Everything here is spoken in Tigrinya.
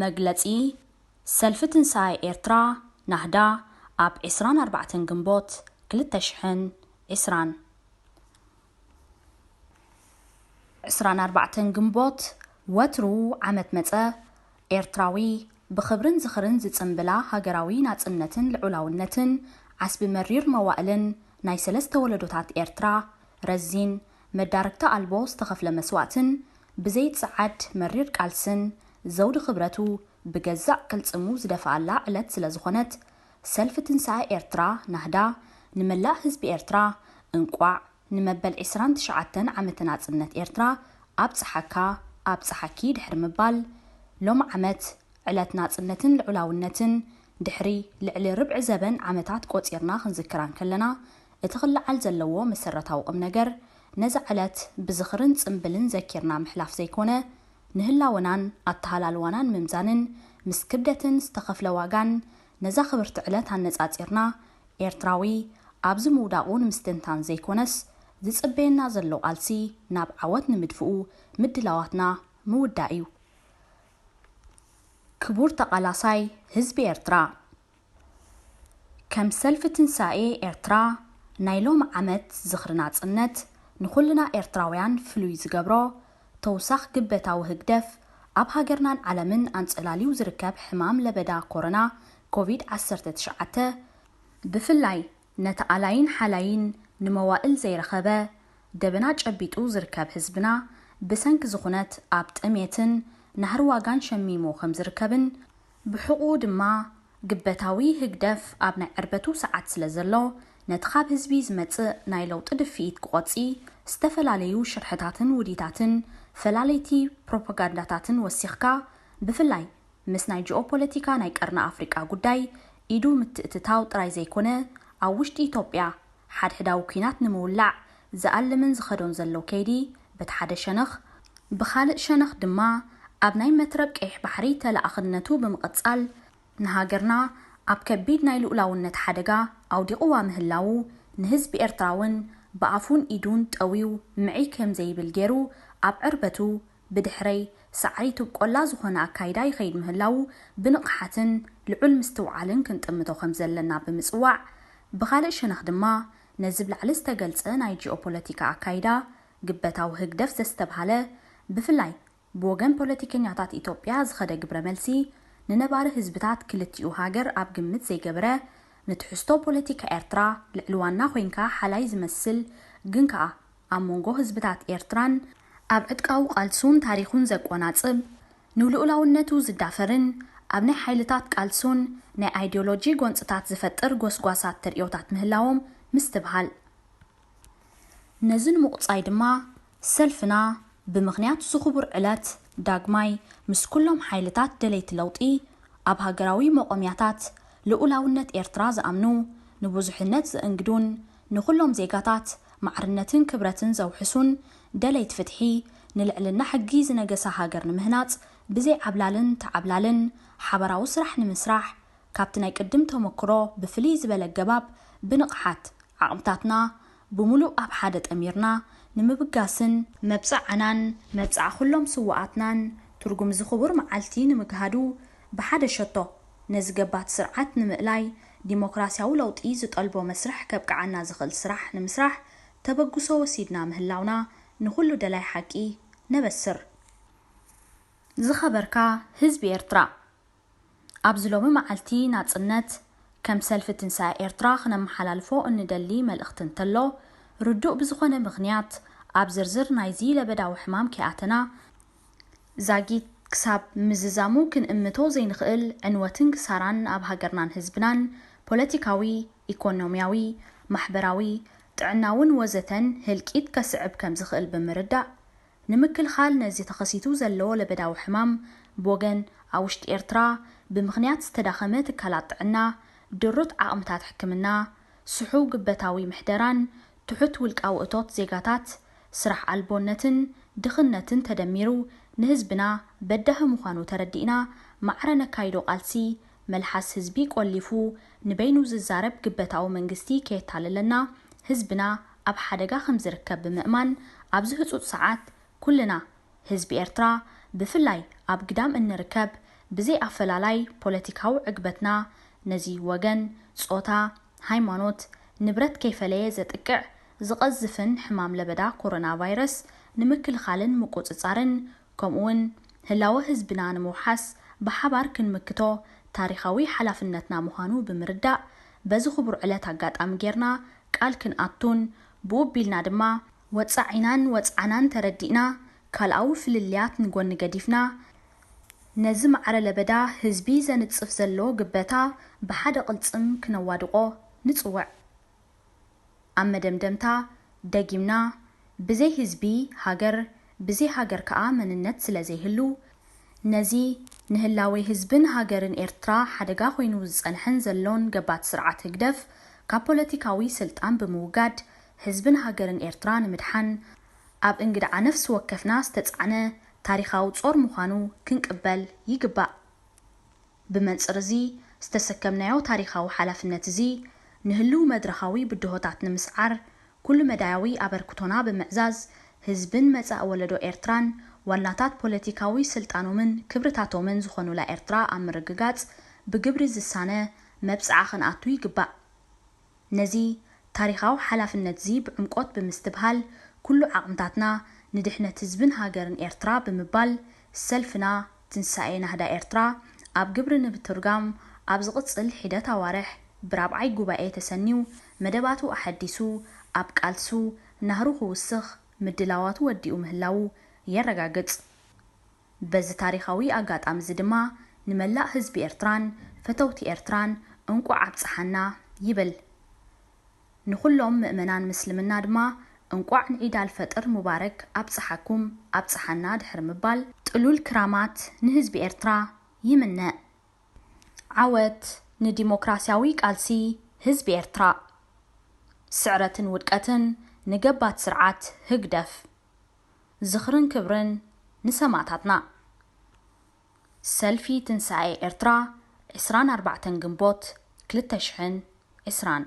መግለጺ ሰልፊ ትንሳኤ ኤርትራ፣ ናህዳ፣ ኣብ ዕስራን ኣርባዕተን ግንቦት ክልተ ሽሕን ዕስራን። ዕስራን ኣርባዕተን ግንቦት ወትሩ ዓመት መጸ ኤርትራዊ ብኽብርን ዝኽርን ዝጽንብላ ሃገራዊ ናጽነትን ልዑላውነትን ዓስቢ መሪር መዋእልን ናይ ሰለስተ ወለዶታት ኤርትራ ረዚን መዳርግቲ ኣልቦ ዝተኸፍለ መስዋእትን ብዘይ ጽዓድ መሪር ቃልስን ዘውዲ ክብረቱ ብገዛእ ቅልጽሙ ዝደፍኣላ ዕለት ስለ ዝኾነት፣ ሰልፊ ትንሳኤ ኤርትራ፣ ናህዳ፣ ንመላእ ህዝቢ ኤርትራ እንቋዕ ንመበል ዕስራን ትሽዓተን ዓመተ ናጽነት ኤርትራ ኣብጽሓካ ኣብጽሓኪ ድሕሪ ምባል፣ ሎም ዓመት ዕለት ናጽነትን ልዑላውነትን ድሕሪ ልዕሊ ርብዒ ዘበን ዓመታት ቆጺርና ክንዝክራ እንከለና፣ እቲ ክለዓል ዘለዎ መሰረታዊ ቁም ነገር፣ ነዛ ዕለት ብዝኽርን ጽምብልን ዘኪርና ምሕላፍ ዘይኮነ፣ ንህላወናን ኣተሃላልዋናን ምምዛንን ምስ ክብደትን ዝተኸፍለ ዋጋን ነዛ ክብርቲ ዕለት ኣነጻጺርና፣ ኤርትራዊ ኣብዚ ምውዳቑ ንምስትንታን ዘይኮነስ፣ ዝጽበየና ዘሎ ቃልሲ ናብ ዓወት ንምድፍኡ ምድላዋትና ምውዳእ እዩ። ክቡር ተቓላሳይ ህዝቢ ኤርትራ፣ ከም ሰልፊ ትንሳኤ ኤርትራ፣ ናይ ሎም ዓመት ዝኽሪ ናጽነት ንኹልና ኤርትራውያን ፍሉይ ዝገብሮ፣ ተውሳኽ ግበታዊ ህግደፍ ኣብ ሃገርናን ዓለምን ኣንጸላልዩ ዝርከብ ሕማም ለበዳ ኮሮና ኮቪድ ዓሰርተ ትሽዓተ፣ ብፍላይ ነቲ ኣላይን ሓላይን ንመዋእል ዘይረኸበ፣ ደበና ጨቢጡ ዝርከብ ህዝብና፣ ብሰንኪ ዝኹነት ኣብ ጥሜትን ናህሪ ዋጋን ሸሚሙ ከም ዝርከብን፣ ብሕቑኡ ድማ ግበታዊ ህግደፍ ኣብ ናይ ዕርበቱ ሰዓት ስለ ዘሎ፣ ነቲ ካብ ህዝቢ ዝመጽእ ናይ ለውጢ ድፍኢት ክቖጺ፣ ዝተፈላለዩ ሽርሕታትን ውዲታትን፣ ፈላለይቲ ፕሮፓጋንዳታትን ወሲኽካ፣ ብፍላይ ምስ ናይ ጂኦፖለቲካ ናይ ቀርኒ ኣፍሪቃ ጉዳይ ኢዱ ምትእትታው ጥራይ ዘይኮነ፣ ኣብ ውሽጢ ኢትዮጵያ ሓድሕዳዊ ኲናት ንምውላዕ ዝኣልምን ዝኸዶን ዘሎ ከይዲ በቲ ሓደ ሸነኽ፣ ብኻልእ ሸነኽ ድማ ኣብ ናይ መትረብ ቀይሕ ባሕሪ ተለኣኽነቱ ብምቕጻል፣ ንሃገርና ኣብ ከቢድ ናይ ልኡላውነት ሓደጋ ኣውዲቕዋ ምህላዉ፣ ንህዝቢ ኤርትራ እውን ብኣፉን ኢዱን ጠውዩ ምዕይ ከም ዘይብል ገይሩ፣ ኣብ ዕርበቱ ብድሕረይ ሳዕሪ ትብቆላ ዝኾነ ኣካይዳ ይኸይድ ምህላዉ ብንቕሓትን ልዑል ምስትውዓልን ክንጥምቶ ከም ዘለና ብምጽዋዕ፣ ብኻልእ ሸነኽ ድማ ነዚ ብላዕሊ ዝተገልጸ ናይ ጂኦፖለቲካ ኣካይዳ ግበታዊ ህግደፍ ዘስተብሃለ፣ ብፍላይ ብወገን ፖለቲከኛታት ኢትዮጵያ ዝኸደ ግብረ መልሲ፣ ንነባሪ ህዝብታት ክልቲኡ ሃገር ኣብ ግምት ዘይገበረ፣ ንትሕዝቶ ፖለቲካ ኤርትራ ልዕሊ ዋና ኮይንካ ሓላይ ዝመስል፣ ግን ከኣ ኣብ መንጎ ህዝብታት ኤርትራን ኣብ ዕጥቃዊ ቃልሱን ታሪኹን ዘቆናጽብ፣ ንልኡላውነቱ ዝዳፈርን ኣብ ናይ ሓይልታት ቃልሱን ናይ ኣይዲዮሎጂ ጎንጽታት ዝፈጥር ጎስጓሳት ተርእዮታት ምህላዎም ምስትብሃል። ነዚ ንምቑጻይ ድማ፣ ሰልፍና ብምኽንያት እዚ ክቡር ዕለት ዳግማይ ምስ ኩሎም ሓይልታት ደለይቲ ለውጢ፣ ኣብ ሃገራዊ መቆምያታት ልኡላውነት ኤርትራ ዝኣምኑ፣ ንብዙሕነት ዝእንግዱን ንኹሎም ዜጋታት ማዕርነትን ክብረትን ዘውሕሱን፣ ደለይቲ ፍትሒ፣ ንልዕልና ሕጊ ዝነገሳ ሃገር ንምህናጽ ብዘይ ዓብላልን ተዓብላልን ሓባራዊ ስራሕ ንምስራሕ፣ ካብቲ ናይ ቅድም ተመክሮ ብፍልይ ዝበለ ኣገባብ ብንቕሓት ዓቕምታትና ብምሉእ ኣብ ሓደ ጠሚርና ንምብጋስን መብጽዓናን መብጽዓ ኩሎም ስውኣትናን ትርጉም እዚ ክቡር መዓልቲ ንምግሃዱ ብሓደ ሸቶ ነዚ ገባቲ ስርዓት ንምእላይ ዲሞክራሲያዊ ለውጢ ዝጠልቦ መስርሕ ከብቅዓና ዝኽእል ስራሕ ንምስራሕ ተበግሶ ወሲድና ምህላውና ንኹሉ ደላይ ሓቂ ነበስር። ዝኸበርካ ህዝቢ ኤርትራ፣ ኣብዚ ሎሚ መዓልቲ ናጽነት ከም ሰልፊ ትንሳኤ ኤርትራ ክነመሓላልፎ እንደሊ መልእኽቲ እንተሎ፣ ርዱእ ብዝኾነ ምኽንያት ኣብ ዝርዝር ናይዚ ለበዳዊ ሕማም ከይኣተና፣ ዛጊት ክሳብ ምዝዛሙ ክንእምቶ ዘይንኽእል ዕንወትን ክሳራን ኣብ ሃገርናን ህዝብናን፣ ፖለቲካዊ፣ ኢኮኖሚያዊ፣ ማሕበራዊ፣ ጥዕናውን ወዘተን ህልቂት ከስዕብ ከም ዝኽእል ብምርዳእ፣ ንምክልኻል ነዚ ተኸሲቱ ዘሎ ለበዳዊ ሕማም ብወገን ኣብ ውሽጢ ኤርትራ ብምኽንያት ዝተዳኸመ ትካላት ጥዕና፣ ድሩት ዓቕምታት ሕክምና፣ ስሑው ግበታዊ ምሕደራን ትሑት ውልቃዊ እቶት ዜጋታት፣ ስራሕ ኣልቦነትን ድኽነትን ተደሚሩ ንህዝብና በዳሂ ምዃኑ ተረዲእና ማዕረ ነካይዶ ቃልሲ፣ መልሓስ ህዝቢ ቆሊፉ ንበይኑ ዝዛረብ ግበታዊ መንግስቲ ከየታልለና ህዝብና ኣብ ሓደጋ ከም ዝርከብ ብምእማን ኣብዚ ህጹጽ ሰዓት ኩልና ህዝቢ ኤርትራ ብፍላይ ኣብ ግዳም እንርከብ ብዘይ ኣፈላላይ ፖለቲካዊ ዕግበትና ነዚ ወገን፣ ጾታ፣ ሃይማኖት፣ ንብረት ከይፈለየ ዘጥቅዕ ዝቐዝፍን ሕማም ለበዳ ኮሮና ቫይረስ ንምክልኻልን ምቁጽጻርን፣ ከምኡውን ህላወ ህዝብና ንምውሓስ ብሓባር ክንምክቶ ታሪኻዊ ሓላፍነትና ምዃኑ ብምርዳእ፣ በዚ ክቡር ዕለት ኣጋጣሚ ጌርና ቃል ክንኣቱን ብኡ ቢልና ድማ ወጻዒናን ወጽዓናን ተረዲእና ካልኣዊ ፍልልያት ንጎኒ ገዲፍና ነዚ ማዕረ ለበዳ ህዝቢ ዘንጽፍ ዘሎ ግበታ ብሓደ ቅልጽም ክነዋድቆ ንጽውዕ። ኣብ መደምደምታ ደጊምና ብዘይ ህዝቢ ሃገር፣ ብዘይ ሃገር ከኣ መንነት ስለ ዘይህሉ፣ ነዚ ንህላዌ ህዝብን ሃገርን ኤርትራ ሓደጋ ኮይኑ ዝጸንሐን ዘሎን ገባቲ ስርዓት ህግደፍ ካብ ፖለቲካዊ ስልጣን ብምውጋድ ህዝብን ሃገርን ኤርትራ ንምድሓን ኣብ እንግድዓ ነፍሲ ወከፍና ዝተጻዕነ ታሪኻዊ ጾር ምዃኑ ክንቅበል ይግባእ። ብመንጽር እዚ ዝተሰከምናዮ ታሪኻዊ ሓላፍነት እዚ ንህልው መድረኻዊ ብድሆታት ንምስዓር ኩሉ መዳያዊ ኣበርክቶና ብምዕዛዝ ህዝብን መጻኢ ወለዶ ኤርትራን ዋናታት ፖለቲካዊ ስልጣኖምን ክብርታቶምን ዝኾኑላ ኤርትራ ኣብ ምርግጋጽ ብግብሪ ዝሳነ መብጽዓ ክንኣቱ ይግባእ። ነዚ ታሪኻዊ ሓላፍነትዚ ብዕምቆት ብምስትብሃል ኩሉ ዓቕምታትና ንድሕነት ህዝብን ሃገርን ኤርትራ ብምባል ሰልፍና ትንሳኤ ናህዳ ኤርትራ ኣብ ግብሪ ንብትርጋም ኣብ ዝቕጽል ሒደት ኣዋርሕ ብራብዓይ ጉባኤ ተሰንዩ መደባቱ ኣሐዲሱ ኣብ ቃልሱ ናህሩ ክውስኽ ምድላዋቱ ወዲኡ ምህላዉ የረጋግጽ። በዚ ታሪኻዊ ኣጋጣሚ እዚ ድማ ንመላእ ህዝቢ ኤርትራን ፈተውቲ ኤርትራን እንቋዕ ኣብጽሓና ይብል። ንኹሎም ምእመናን ምስልምና ድማ እንቋዕ ንዒድ ኣልፈጥር ሙባረክ ኣብጽሓኩም ኣብጽሓና ድሕሪ ምባል ጥሉል ክራማት ንህዝቢ ኤርትራ ይምነ። ዓወት ንዲሞክራስያዊ ቃልሲ ህዝቢ ኤርትራ። ስዕረትን ውድቀትን ንገባቲ ስርዓት ህግደፍ። ዝኽርን ክብርን ንሰማእታትና። ሰልፊ ትንሳኤ ኤርትራ ዕስራን ኣርባዕተን ግንቦት ክልተ ሽሕን ዕስራን።